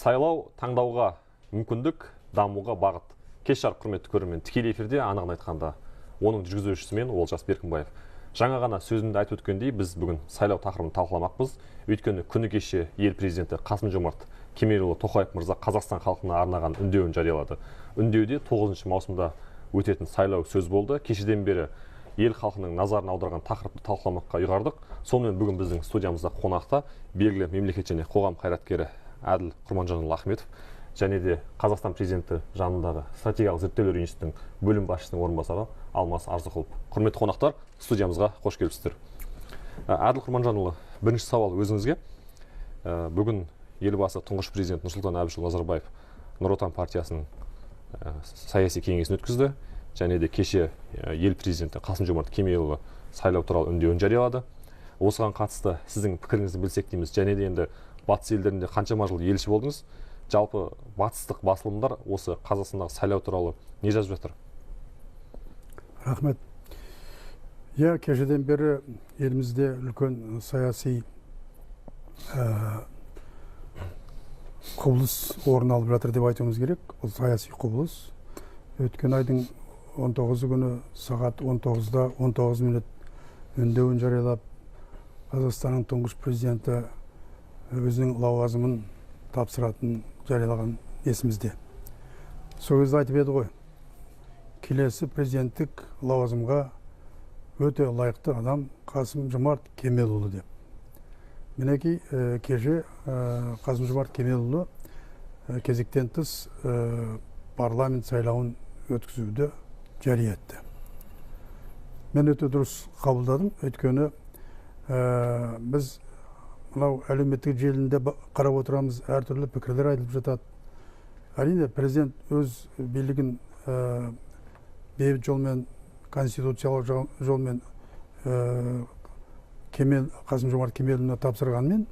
Сайлау таңдауға мүмкіндік, дамуға бағыт. Кеш жарық, құрметті көрермен, тікелей эфирде, анығын айтқанда, оның жүргізушісі мен Олжас Беркімбаев. Жаңа ғана сөзімде айтып өткендей, біз бүгін сайлау тақырыбын талқыламақпыз. Өйткені күні кеше ел президенті Қасым-Жомарт Кемелұлы Тоқаев мырза Қазақстан халқына арнаған үндеуін жариялады. Үндеуде 9 маусымда өтетін сайлау сөз болды. Кешеден бері ел халқының назарын аударған тақырыпты талқыламаққа ұйғардық. Сонымен бүгін біздің студиямызда қонақта белгілі мемлекет және қоғам қайраткері Әділ Құрманжанұлы Ахметов және де Қазақстан президенті жанындағы стратегиялық зерттеулер институтының бөлім басшысының орынбасары Алмас Арзықұлов. Құрметті қонақтар, студиямызға қош келіпсіздер. Әділ Құрманжанұлы, бірінші сауал өзіңізге. Бүгін елбасы тұңғыш президент Нұрсұлтан Әбішұлы Назарбаев Нұр Отан партиясының саяси кеңесін өткізді және де кеше ел президенті Қасым-Жомарт Кемелұлы сайлау туралы үндеуін жариялады. Осыған қатысты сіздің пікіріңізді білсек дейміз. Және де енді батыс елдерінде қаншама жыл елші болдыңыз. Жалпы батыстық басылымдар осы Қазақстандағы сайлау туралы не жазып жатыр? Рахмет. Иә, кешеден бері елімізде үлкен саяси құбылыс орын алып жатыр деп айтуымыз керек. Бұл саяси құбылыс. Өткен айдың 19 күні сағат 19-да 19 минут үндеуін жариялап, Қазақстанның тұңғыш президенті өзінің лауазымын тапсыратынын жариялаған есімізде. Сол кезде айтып еді ғой, келесі президенттік лауазымға өте лайықты адам Қасым-Жомарт Кемелұлы деп. Мінекей, кеше Қасым-Жомарт Кемелұлы кезектен тыс парламент сайлауын өткізуді жария етті. Мен өте дұрыс қабылдадым, өйткені біз мынау әлеуметтік желінде қарап отырамыз, әртүрлі пікірлер айтылып жатады. Әрине, президент өз билігін бейбіт жолмен, конституциялық жолмен Қасым-Жомарт Кемелұлына тапсырғанмен,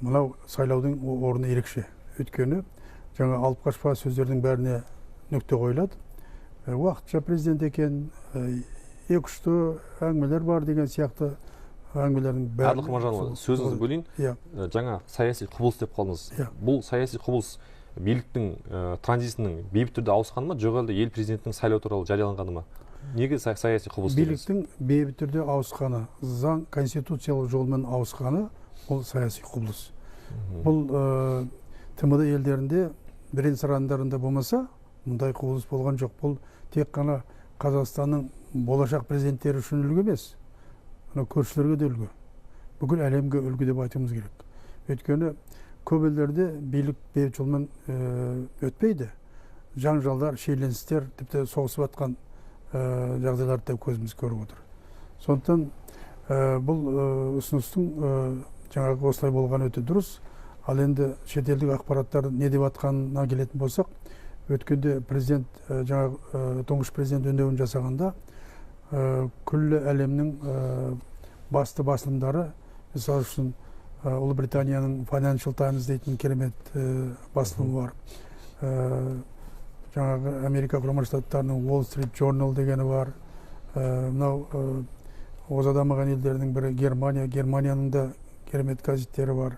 мынау сайлаудың орны ерекше. Өйткені жаңа алып қашпа сөздердің бәріне нүкте қойылады. Уақытша президент екен, екі ұшты әңгімелер бар деген сияқты әңгімелердің бәрі. Әділ Құрманжанұлы, сөзіңізді бөлейін. Иә. Жаңа саяси құбылыс деп қалдыңыз. Иә. Бұл саяси құбылыс биліктің транзитінің бейбіт түрде ауысқаны ма, жоқ әлде ел президентінің сайлау туралы жарияланғаны ма? Неге саяси құбылыс дедіңіз? Биліктің бейбіт түрде ауысқаны, заң конституциялық жолмен ауысқаны бұл саяси құбылыс. Бұл ТМД елдерінде бірен сарандарында болмаса, мұндай құбылыс болған жоқ. Бұл тек қана Қазақстанның болашақ президенттері үшін үлгі емес, мына көршілерге де үлгі, бүкіл әлемге үлгі деп айтуымыз керек. Өйткені көп елдерде билік бейбіт жолмен өтпейді. Жанжалдар, шиеленістер, тіпті соғысып жатқан жағдайларды да көзіміз көріп отыр. Сондықтан бұл ұсыныстың жаңағы осылай болғаны өте дұрыс. Ал енді шетелдік ақпараттар не деп жатқанына келетін болсақ, өткенде президент жаңағы тұңғыш президент үндеуін жасағанда күллі әлемнің басты басылымдары, мысалы үшін Ұлыбританияның Financial Times дейтін керемет басылымы бар, жаңағы Америка Құрама Штаттарының Wall Street Journal дегені бар, мынау оза дамыған елдердің бірі Германия, Германияның да керемет газеттері бар.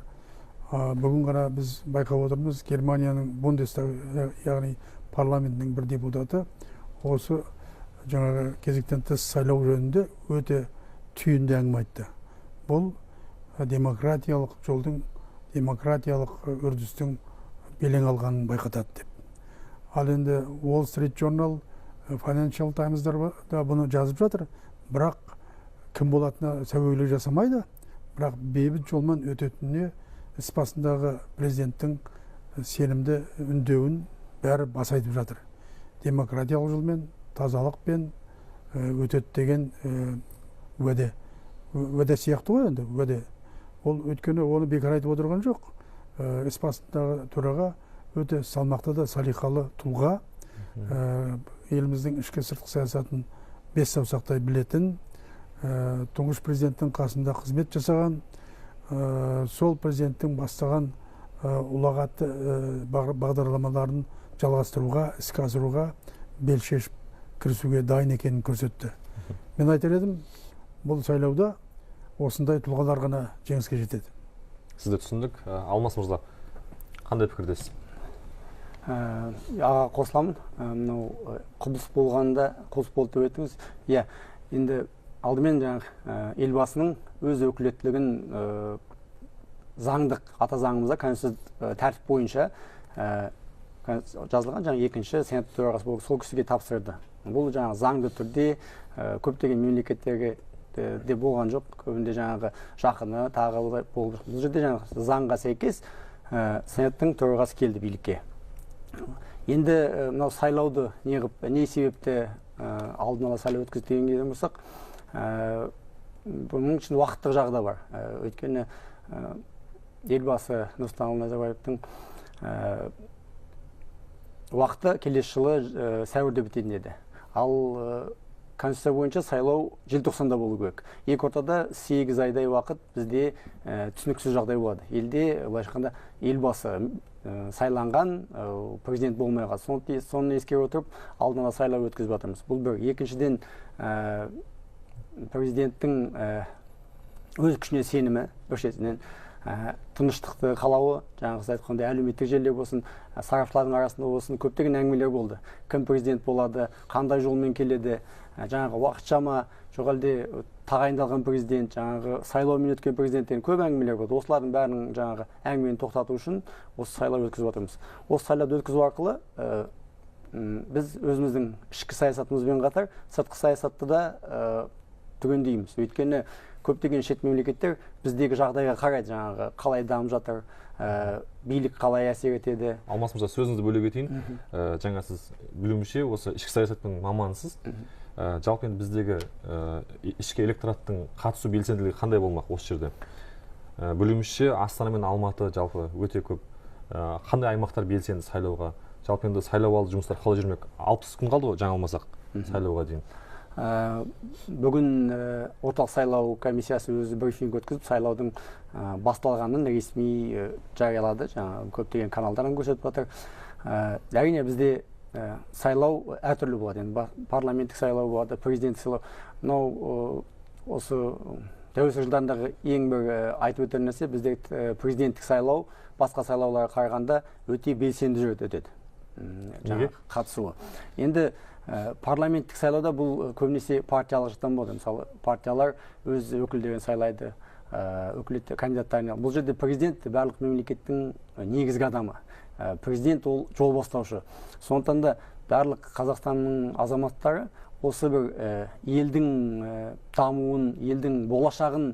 Бүгін ғана біз байқап отырмыз, Германияның Бундестаг, яғни парламентінің бір депутаты осы жаңағы кезектен тыс сайлау жөнінде өте түйінді әңгіме айтты. Бұл демократиялық жолдың, демократиялық үрдістің белең алғанын байқатады деп. Ал енді Wall Street Journal, Financial Times'дар да бұны жазып жатыр, бірақ кім болатынына сәуегейлік жасамайды, бірақ бейбіт жолмен өтетініне іс басындағы президенттің сенімді үндеуін бәрі баса айтып жатыр. Демократиялық жолмен, тазалықпен өтеді деген уәде. Уәде сияқты ғой енді, уәде. Ол өйткені оны бекер айтып отырған жоқ. Іс басындағы төраға өте салмақты да салиқалы тұлға. Еліміздің ішкі сыртқы саясатын бес саусақтай білетін, тұңғыш президенттің қасында қызмет жасаған, сол президенттің бастаған ұлағатты бағдарламаларын жалғастыруға, іске асыруға бел шешіп кірісуге дайын екенін көрсетті. Мен айтар едім, бұл сайлауда осындай тұлғалар ғана жеңіске жетеді. Сізді түсіндік. Алмас мырза, Қандай пікірдесіз? Аға, қосыламын. Мынау құбылыс болғанда, құбылыс болды деп айттыңыз. Иә, енді алдымен жаңағы Елбасының өз өкілеттілігін заңдық ата заңымызда конституция тәртіп бойынша жазылған жаңағы екінші сенат төрағасы болып сол кісіге тапсырды. Бұл жаңағы заңды түрде көптеген мемлекеттерге де болған жоқ, көбінде жаңағы жақыны тағы болды. Бұл жерде жаңағы заңға сәйкес сенаттың төрағасы келді билікке. Енді мынау сайлауды неғып, не себепті алдын ала сайлау өткізді деген болсақ, бұның үшін уақыттық жағы да бар. Өйткені Елбасы Нұрсұлтан Назарбаевтың уақыты келесі жылы сәуірде бітетін еді. Ал конституция бойынша сайлау желтоқсанда болу керек. Екі ортада 8 айдай уақыт бізде түсініксіз жағдай болады. Елде, былайша айтқанда, Елбасы сайланған президент болмай қалды. Соны ескере отырып, алдын ала сайлау өткізіп жатырмыз. Бұл бір. Екіншіден, президенттің өз күшіне сенімі, бір шетінен тыныштықты қалауы, жаңағы сіз айтқандай әлеуметтік желілер болсын, сарапшылардың арасында болсын, көптеген әңгімелер болды. Кім президент болады, қандай жолмен келеді, жаңағы уақытша ма, жоқ әлде тағайындалған президент, жаңағы сайлаумен өткен президент деген көп әңгімелер болды. Осылардың бәрінің жаңағы әңгімені тоқтату үшін осы сайлау өткізіп жатырмыз. Осы сайлауды өткізу арқылы біз өзіміздің ішкі саясатымызбен қатар сыртқы саясатты да түгендейміз. Өйткені көптеген шет мемлекеттер біздегі жағдайға қарайды, жаңағы қалай дамып жатыр, билік қалай әсер етеді. Алмас мырза, сөзіңізді бөле кетейін. Жаңа сіз білуімше осы ішкі саясаттың маманысыз. Жалпы енді біздегі ішкі электораттың қатысу белсенділігі қандай болмақ осы жерде? Білуімізше Астана мен Алматы жалпы өте көп. Қандай аймақтар белсенді сайлауға? Жалпы енді сайлау алды жұмыстар қалай жүрмек? 60 күн қалды ғой, жаңылмасақ, сайлауға дейін. Бүгін орталық сайлау комиссиясы өзі брифинг өткізіп, сайлаудың басталғанын ресми жариялады. Жаңа көптеген каналдардан көрсетіп жатыр. Әрине бізде сайлау әртүрлі болады. Енді парламенттік сайлау болады, президенттік сайлау. Мынау осы тәуелсіздік жылдарындағы ең бір айтып өтер нәрсе, бізде президенттік сайлау басқа сайлауларға қарағанда өте белсенді жүреді, өтеді. Жаңа қатысуы. Енді парламенттік сайлауда бұл көбінесе партиялық жақтан болады. Мысалы, партиялар өз өкілдерін сайлайды, өкілетті кандидаттарын. Бұл жерде президент барлық мемлекеттің негізгі адамы. Президент ол жол бастаушы. Сондықтан да барлық Қазақстанның азаматтары осы бір елдің дамуын, елдің болашағын,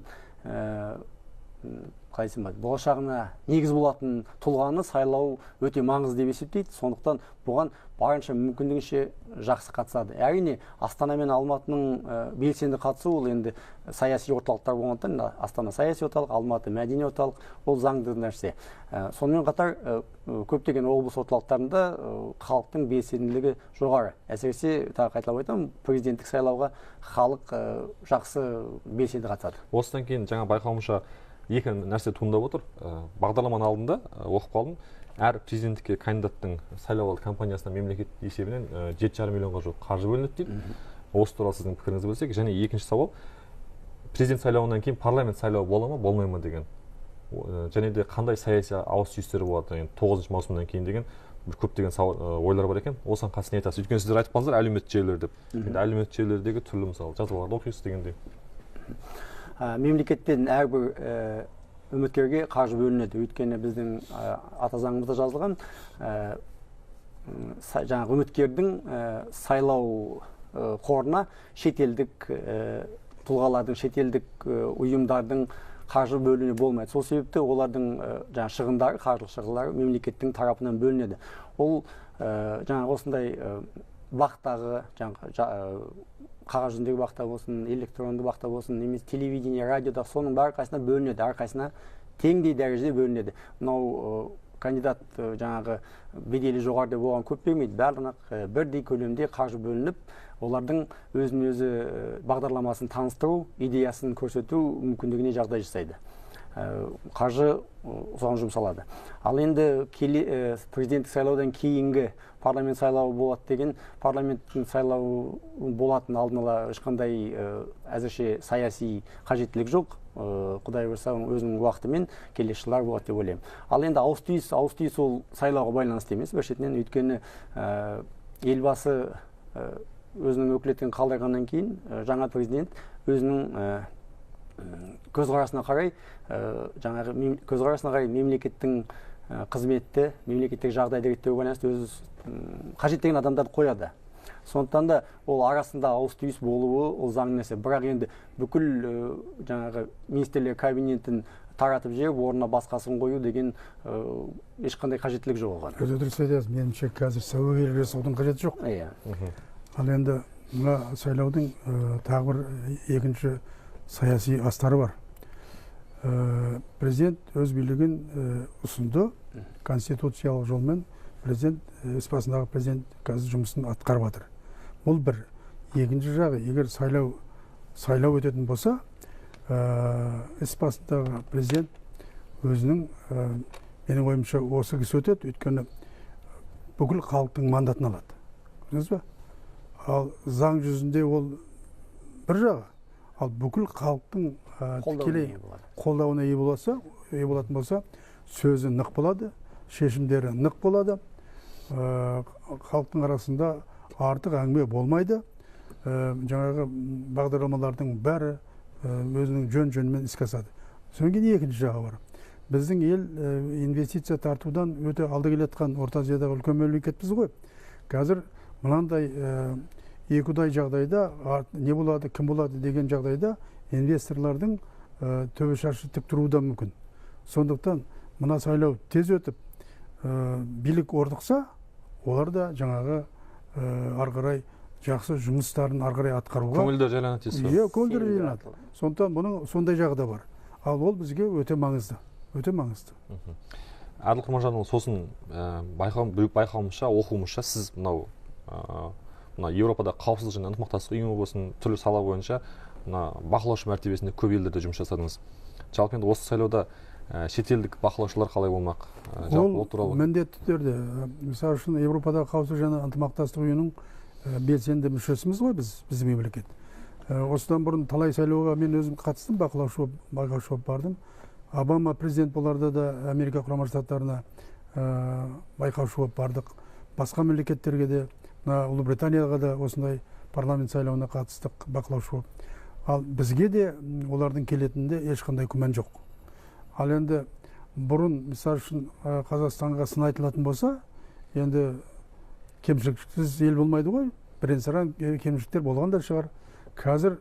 болашағына негіз болатын тұлғаны сайлау өте маңызды деп есептейді. Сондықтан бұған барынша мүмкіндігінше жақсы қатысады. Әрине, Астана мен Алматының белсенді қатысуы ол енді саяси орталықтар болғандықтан, Астана саяси орталық, Алматы мәдени орталық, ол заңды нәрсе. Сонымен қатар көптеген облыс орталықтарында халықтың белсенділігі жоғары. Әсіресе, тағы қайталап айтамын, президенттік сайлауға халық жақсы белсенді қатысады. Осыдан кейін жаңа байқауымша екі нәрсе туындап отыр. Бағдарламаның алдында оқып қалдым. Әр президенттікке кандидаттың сайлауалды кампаниясына мемлекет есебінен 7,5 миллионға жуық қаржы бөлінеді дейді. Осы туралы сіздің пікіріңізді білсек. Және екінші сауал, президент сайлауынан кейін парламент сайлауы бола ма, болмай ма деген. Және де қандай саяси ауыс түйістер болады, енді 9 маусымнан кейін деген бір көптеген ойлар бар екен. Осыған қатысты не айтасыз? Өйткені сіздер айтып қалдыңыздар әлеуметтік желілер деп. Енді әлеуметтік желілердегі түрлі мысалы жазбаларды оқисыз дегендей. Мемлекеттен әрбір үміткерге қаржы бөлінеді. Өйткені біздің ата заңымызда жазылған жаңағы үміткердің сайлау қорына шетелдік тұлғалардың, шетелдік ұйымдардың қаржы бөлінуі болмайды. Сол себепті олардың жаңағы шығындары, қаржылық шығындары мемлекеттің тарапынан бөлінеді. Ол жаңағы осындай бақтағы, жаңағы қағаз жүзіндегі бақта болсын, электронды бақта болсын, немесе телевидение, радиода, соның бәрі қайсына бөлінеді, әрқайсына теңдей дәрежеде бөлінеді. Мынау кандидат жаңағы беделі жоғары деп оған көп бермейді, барлығына бірдей көлемде қаржы бөлініп, олардың өзін өзі бағдарламасын таныстыру, идеясын көрсету мүмкіндігіне жағдай жасайды. Қаржы соған жұмсалады. Ал енді президенттік сайлаудан кейінгі парламент сайлауы болады деген, парламенттің сайлауы болатын алдын ала ешқандай әзірше саяси қажеттілік жоқ. Құдай бұйырса, өзінің уақытымен келесі жылдар болады деп ойлаймын. Ал енді ауыс түйіс ол сайлауға байланысты емес, бір шетінен, өйткені елбасы өзінің өкілеттігін қалдырғаннан кейін жаңа президент өзінің көзқарасына қарай, жаңағы көзқарасына қарай мемлекеттің қызметті, мемлекеттік жағдайды реттеуге байланысты өз қажет деген адамдарды қояды. Сондықтан да ол арасында ауыс түйіс болуы ол заңды нәрсе. Бірақ енді бүкіл жаңағы министрлер кабинетін таратып жіберіп, орнына басқасын қою деген ешқандай қажеттілік жоқ оған. Өте дұрыс айтасыз. Меніңше, қазір сәуегейлік жасаудың қажеті жоқ. Иә. Ал енді мына сайлаудың тағы бір екінші саяси астары бар. Президент өз билігін ұсынды, конституциялық жолмен президент, іс басындағы президент қазір жұмысын атқарып жатыр. Бұл бір. Екінші жағы, егер сайлау өтетін болса, іс басындағы президент өзінің, менің ойымша, осы кісі өтеді, өйткені бүкіл халықтың мандатын алады. Көрдіңіз бе? Ал заң жүзінде ол бір жағы, ал бүкіл халықтың тікелей қолдауына ие болса, ие болатын болса, сөзі нық болады, шешімдері нық болады, халықтың арасында артық әңгіме болмайды, жаңағы бағдарламалардың бәрі өзінің жөн-жөнімен іске асады. Содан кейін екінші жағы бар. Біздің ел инвестиция тартудан өте алда келе жатқан Орта Азиядағы үлкен мемлекетпіз ғой. Қазір мынандай екіұдай жағдайда не болады, кім болады деген жағдайда инвесторлардың төбе шашы тік тұруы да мүмкін. Сондықтан мына сайлау тез өтіп, билік орнықса, олар да жаңағы ары қарай жақсы жұмыстарын ары қарай атқаруға көңілдері жайланады дейсіз ғой. Иә, көңілдері жайланады. Сондықтан бұның сондай жағы да бар. Ал ол бізге өте маңызды, өте маңызды. Әділ Құрманжанұлы, сосын байқауымызша, оқуымызша, сіз мынау мына Еуропада қауіпсіздік және ынтымақтастық ұйымы болсын, түрлі сала бойынша мына бақылаушы мәртебесінде көп елдерде жұмыс жасадыңыз. Жалпы енді осы сайлауда шетелдік бақылаушылар қалай болмақ? Жалпы ол туралы. Міндетті түрде, мысалы үшін, Еуропадағы қауіпсіздік және ынтымақтастық ұйымының белсенді мүшесіміз ғой біз, біздің мемлекет. Осыдан бұрын талай сайлауға мен өзім қатыстым, бақылаушы болып бардым. Обама президент боларда да Америка Құрама Штаттарына байқаушы болып бардық. Басқа мемлекеттерге де, мына Ұлыбританияға да осындай парламент сайлауына қатыстық, бақылаушы болып. Ал бізге де олардың келетінінде ешқандай күмән жоқ. Ал енді бұрын, мысалы үшін, Қазақстанға сын айтылатын болса, енді кемшіліксіз ел болмайды ғой, бірен-саран кемшіліктер болған да шығар. Қазір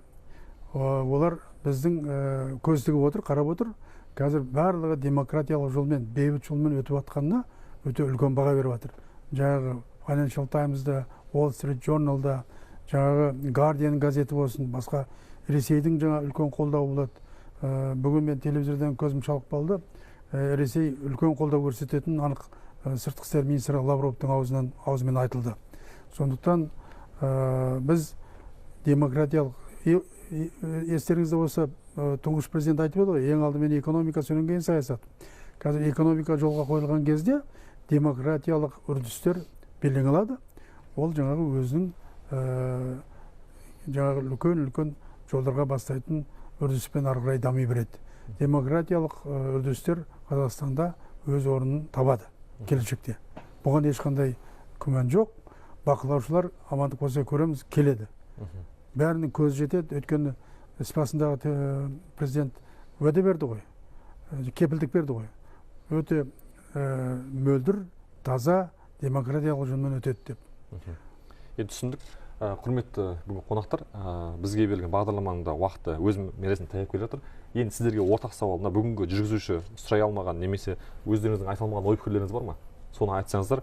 олар біздің көз тігіп отыр, қарап отыр. Қазір барлығы демократиялық жолмен, бейбіт жолмен өтіп жатқанына өте үлкен баға беріп жатыр. Жаңағы Financial Times'да, Wall Street Journal'да, жаңағы Guardian газеті болсын, басқа Ресейдің жаңа үлкен қолдауы болады. Бүгін мен телевизордан көзім шалып қалды. Ресей үлкен қолдау көрсететін анық сыртқы істер министрі Лавровтың аузымен айтылды. Сондықтан біз демократиялық, естеріңізде болса, тұңғыш президент айтып еді ғой, ең алдымен экономика, содан кейін саясат. Қазір экономика жолға қойылған кезде демократиялық үрдістер белең алады. Ол жаңағы өзінің жаңағы үлкен-үлкен жолдарға бастайтын үрдіспен ары қарай дами береді. Демократиялық үрдістер Қазақстанда өз орнын табады келешекте. Бұған ешқандай күмән жоқ. Бақылаушылар амандық болса көреміз, келеді. Бәрінің көзі жетеді, өйткені іс басындағы президент уәде берді ғой, кепілдік берді ғой. Өте мөлдір, таза, демократиялық жолмен өтеді деп. Енді түсіндік. Құрметті бүгін қонақтар, бізге берілген бағдарламаның да уақыты өз мересіне таяп келе жатыр. Енді сіздерге ортақ сауал, мына бүгінгі жүргізуші сұрай алмаған немесе өздеріңіздің айта алмаған ой пікірлеріңіз бар ма? Соны айтсаңыздар,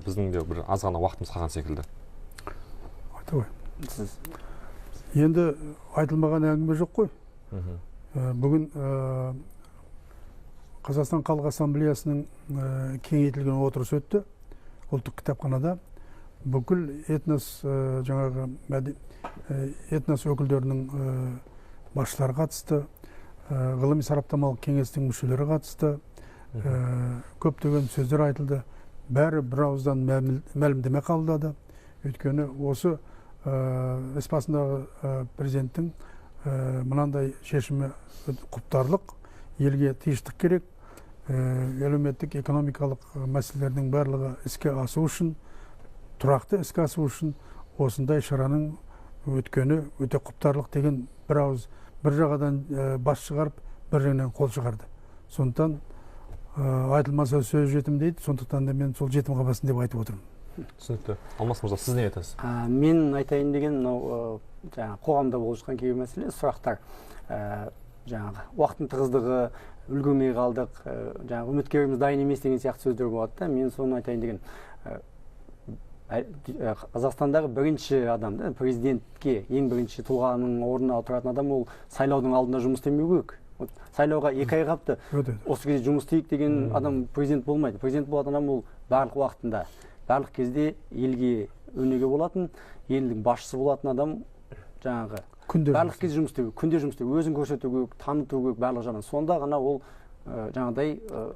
біздің де бір аз ғана уақытымыз қалған секілді. Айта ғой. Енді айтылмаған әңгіме жоқ қой. Бүгін Қазақстан Халық Ассамблеясының кеңейтілген отырысы өтті ұлттық кітапханада. Бүкіл этнос жаңағы этнос өкілдерінің басшылары қатысты. Ғылыми сараптамалық кеңестің мүшелері қатысты. Көптеген сөздер айтылды. Бәрі бір ауыздан мәлімдеме қабылдады. Өйткені осы іс басындағы президенттің мынандай шешімі құптарлық, елге тыныштық керек, әлеуметтік, экономикалық мәселелердің барлығы іске асу үшін, тұрақты іске асу үшін осындай шараның өткені өте құптарлық деген бір ауыз, бір жағадан бас шығарып, бір жағынан қол шығарды. Сондықтан айтылмаса сөз жетім дейді, сондықтан да мен сол жетім қалмасын деп айтып отырмын. Түсінікті. Алмас мырза, сіз не айтасыз? Мен айтайын деген мынау жаңағы қоғамда болып жатқан кейбір мәселе, сұрақтар. Жаңағы уақыттың тығыздығы, үлгермей қалдық, жаңағы үміткеріміз дайын емес деген сияқты сөздер болады да. Мен соны айтайын деген, Қазақстандағы бірінші адам, да, президентке ең бірінші тұлғаның орнына отыратын адам ол сайлаудың алдында жұмыс істемеу керек. Вот сайлауға 2 ай қапты, осы кезде жұмыс істейік деген адам президент болмайды. Президент болатын адам ол барлық уақытында, барлық кезде елге өнеге болатын, елдің басшысы болатын адам жаңағы күнде барлық кезде жұмыс істеу, күнде жұмыс істеу, өзін көрсету керек, таныту керек барлық жағынан. Сонда ғана ол жаңағыдай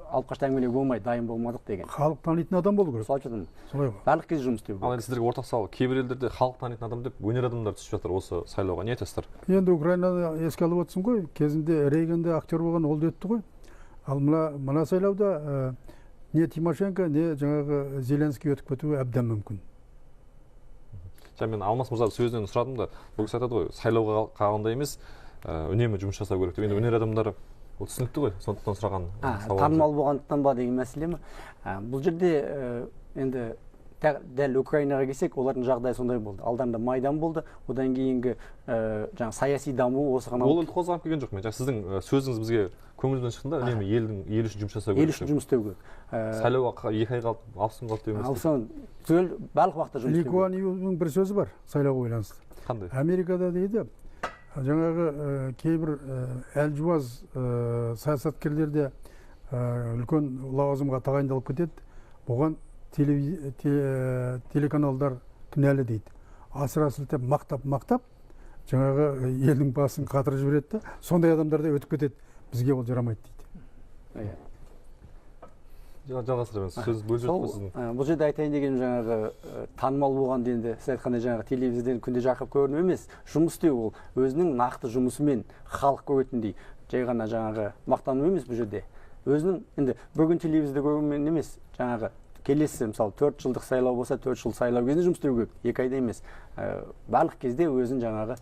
алып қашты әңгімелер болмайды, дайын болмадық деген. Халық танитын адам болу керек. Солай айтып Солай ғой. Барлық кезде жұмыс істеу керек. Ал енді сіздерге ортақ сауал, кейбір елдерде халық танитын адам деп өнер адамдары түсіп жатыр осы сайлауға, не айтасыздар? Енді Украинаны еске алып отырсың ғой, кезінде Рейган де актер болған, ол да өтті ғой. Ал мына сайлауда не Тимошенко, не жаңағы Зеленский өтіп кетуі әбден мүмкін. Жаңа мен Алмас мырза сөзінен сұрадым да, бұл кісі айтады ғой, сайлауға қалғанда емес, үнемі жұмыс жасау керек деп. Енді өнер адамдары ол түсінікті ғой, сондықтан сұраған сауал. Танымал болғандықтан ба деген мәселе ме? Бұл жерде енді дәл Украинаға келсек, олардың жағдайы сондай болды. Алдарында Майдан болды, одан кейінгі жаңа саяси даму осыған ол елді қозғап келген жоқ. Мен жаңа сіздің сөзіңіз бізге көңілімізден шықты да, үнемі ел үшін жұмыс жасау керек. Ел үшін жұмыс істеу керек. Сайлауға 2 ай қалды, 60 күн қалды деп емес. Түгел барлық уақытта жұмыс істеу керек. Ли Куан Юның бір сөзі бар сайлауға байланысты. Қандай? Америкада дейді, жаңағы кейбір әлжуаз саясаткерлер де үлкен лауазымға тағайындалып кетеді. Бұған телеканалдар кінәлі дейді. Асыра сілтеп мақтап-мақтап жаңағы елдің басын қатырып жібереді, сондай адамдар да өтіп кетеді. Бізге ол жарамайды дейді. Жалғастыра беріңіз, сөз бөліп жібердік сіздің. Бұл жерде айтайын дегенім жаңағы танымал болғанда енді сіз айтқандай жаңағы телевизорден күнде жарқырап көріну емес, жұмыс істеу, ол өзінің нақты жұмысымен халық көретіндей, жай ғана жаңағы мақтану емес бұл жерде. Өзінің енді бүгін телевизорда көрумен емес, жаңағы келесі мысалы 4 жылдық сайлау болса, 4 жыл сайлау кезінде жұмыс істеу керек, 2 айда емес. Барлық кезде өзін жаңағы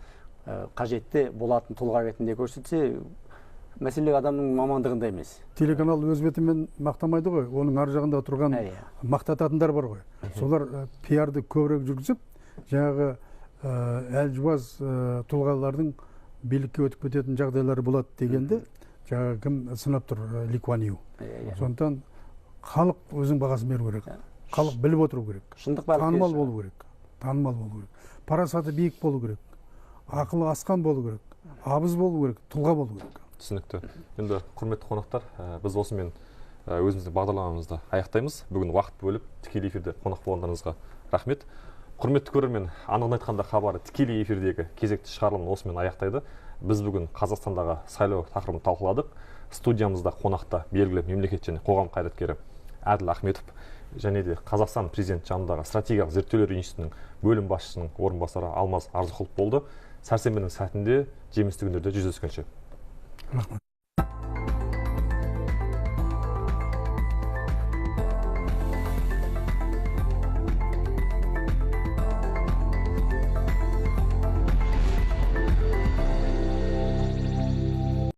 қажетті болатын тұлға ретінде көрсетсе, мәселе адамның мамандығында емес. Телеканал өз бетімен мақтамайды ғой, оның ар жағында тұрған мақтататындар бар ғой. Солар пиарды көбірек жүргізіп, жаңағы әлжуаз тұлғалардың билікке өтіп кететін жағдайлары болады дегенді жаңағы кім сынап тұр, Ли Куан Ю. Сондықтан халық өзінің бағасын беру керек. Халық біліп отыру керек. Танымал болу керек. Танымал болу керек. Парасаты биік болу керек. Ақылы асқан болу керек. Абыз болу керек, тұлға болу керек. Түсінікті. Енді құрметті қонақтар, біз осымен өзіміздің бағдарламамызды аяқтаймыз. Бүгін уақыт бөліп тікелей эфирде қонақ болғандарыңызға рахмет. Құрметті көрермен, анығын айтқанда хабары тікелей эфирдегі кезекті шығарылымын осымен аяқтайды. Біз бүгін Қазақстандағы сайлау тақырыбын талқыладық. Студиямызда қонақта белгілі мемлекет және қоғам қайраткері Әділ Ахметов және де Қазақстан президенті жанындағы стратегиялық зерттеулер институтының бөлім басшысының орынбасары Алмаз Арзықұлов болды. Сәрсенбінің сәтінде жемісті күндерде жүздескенше. Рахмет.